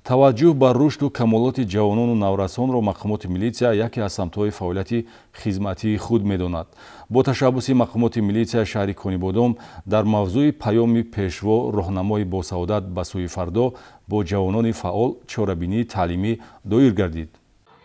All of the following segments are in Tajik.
Таваҷҷӯҳ ба рушду камолоти ҷавонону наврасонро мақомоти милитсия яке аз самтҳои фаъолияти хизматии худ медонад. Бо ташаббуси мақомоти милитсияи шаҳри Конибодом дар мавзӯи паёми Пешво, роҳнамои босаодат ба сӯи фардо бо ҷавонони фаъол чорабинии таълимӣ доир гардид.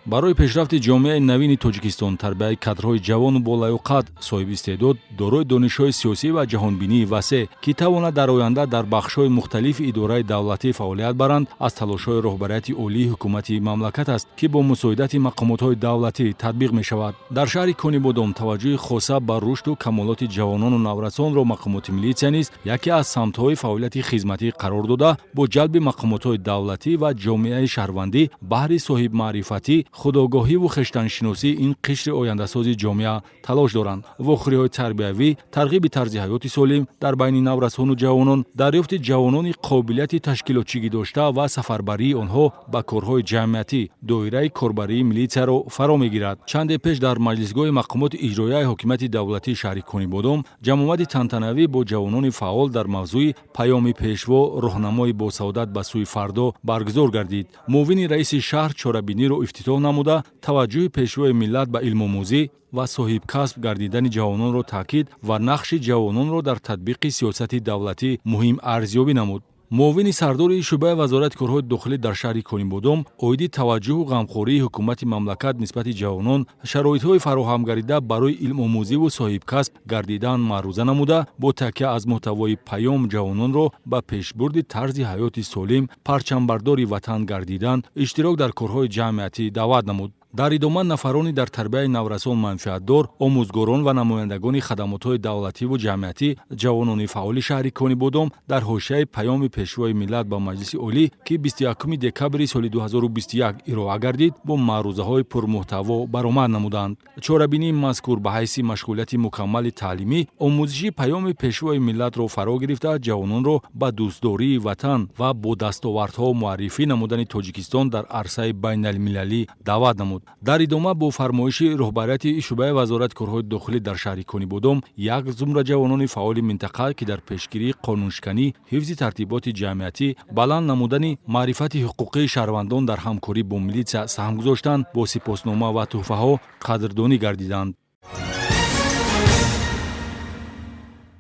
Барои пешрафти ҷомеаи навини Тоҷикистон, тарбияи кадрҳои ҷавону болаёқат, соҳиби истеъдод, дорои донишҳои сиёсӣ ва ҷаҳонбинии васеъ, ки тавонад дар оянда дар бахшҳои мухталифи идораи давлатӣ фаъолият баранд, аз талошҳои роҳбарияти олии ҳукумати мамлакат аст, ки бо мусоидати мақомотҳои давлатӣ татбиқ мешавад. Дар шаҳри Конибодом таваҷҷӯҳи хоса ба рушду камолоти ҷавонону наврасонро мақомоти милитсия низ яке аз самтҳои фаъолияти хизматӣ қарор дода, бо ҷалби мақомотҳои давлатӣ ва ҷомеаи шаҳрвандӣ баҳри соҳибмаърифатӣ, худогоҳиву хештаншиносии ин қишри ояндасози ҷомеа талош доранд. Вохӯриҳои тарбиявӣ, тарғиби тарзи ҳаёти солим дар байни наврасону ҷавонон, дарёфти ҷавонони қобилияти ташкилотчигӣ дошта ва сафарбарии онҳо ба корҳои ҷамъиятӣ доираи корбарии милитсияро фаро мегирад. Чанде пеш дар маҷлисгоҳи мақомоти иҷроияи ҳокимияти давлатии шаҳри Конибодом ҷамъомади тантанавӣ бо ҷавонони фаъол дар мавзӯи паёми Пешво, роҳнамои босаодат ба сӯи фардо баргузор гардид. Муовини раиси шаҳр чорабиниро ифтитоҳ намуда, таваҷҷӯҳи Пешвои миллат ба илмомӯзӣ ва соҳибкасб гардидани ҷавононро таъкид ва нақши ҷавононро дар татбиқи сиёсати давлатӣ муҳим арзёбӣ намуд. Муовини сардори шӯъбаи Вазорати корҳои дохилӣ дар шаҳри Конибодом оиди таваҷҷӯҳу ғамхории ҳукумати мамлакат нисбати ҷавонон, шароитҳои фароҳамгардида барои илмомӯзиву соҳибкасб гардидан маъруза намуда, бо такя аз муҳтавои паём ҷавононро ба пешбурди тарзи ҳаёти солим, парчамбардори ватан гардидан, иштирок дар корҳои ҷамъиятӣ даъват намуд. Дар идома нафарони дар тарбияи наврасон манфиатдор, омӯзгорон ва намояндагони хадамотҳои давлативу ҷамъиятӣ, ҷавонони фаъоли шаҳри Конибодом дар ҳошияи паёми Пешвои миллат ба Маҷлиси Олӣ, ки 21 декабри соли 2021 ироа гардид, бо маърузаҳои пурмуҳтаво баромад намуданд. Чорабинии мазкур ба ҳайси машғулияти мукаммали таълимӣ омӯзиши паёми Пешвои миллатро фаро гирифта, ҷавононро ба дӯстдории ватан ва бо дастовардҳо муаррифӣ намудани Тоҷикистон дар арсаи байналмилалӣ даъват намуд. Дар идома бо фармоиши роҳбарияти шӯъбаи Вазорати корҳои дохилӣ дар шаҳри Конибодом як зумра ҷавонони фаъоли минтақа, ки дар пешгирии қонуншиканӣ, ҳифзи тартиботи ҷамъиятӣ, баланд намудани маърифати ҳуқуқии шаҳрвандон дар ҳамкорӣ бо милитсия саҳм гузоштанд, бо сипоснома ва тӯҳфаҳо қадрдонӣ гардиданд.